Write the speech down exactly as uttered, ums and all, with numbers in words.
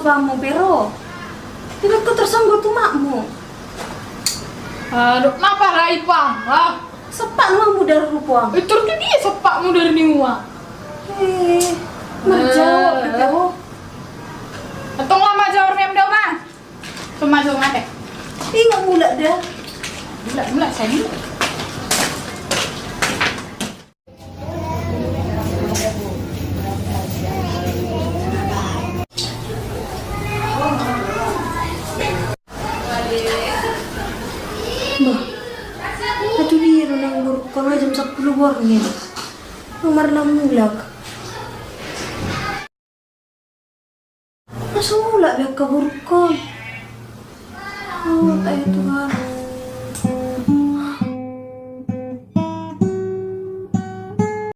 Pamu, Pero. Tiba kau tersanggup tu makmu. Aduh, napa rai pang? Ah. Sepak nu amu dari rupuang. Eh, terus dia sepakmu dari niua. Eh, marjawab, eh. Pero. Tong lama jawab, Mem, dau, Mas. Cuma jawab mate. Ingat mulak dah. Mulak, mulak, saya. Bah, atu dia do nang borungkon jam sampulu borngin. Nomor na mulak. Masa mulak be angka borungkon? Oh, ayo Tuhan,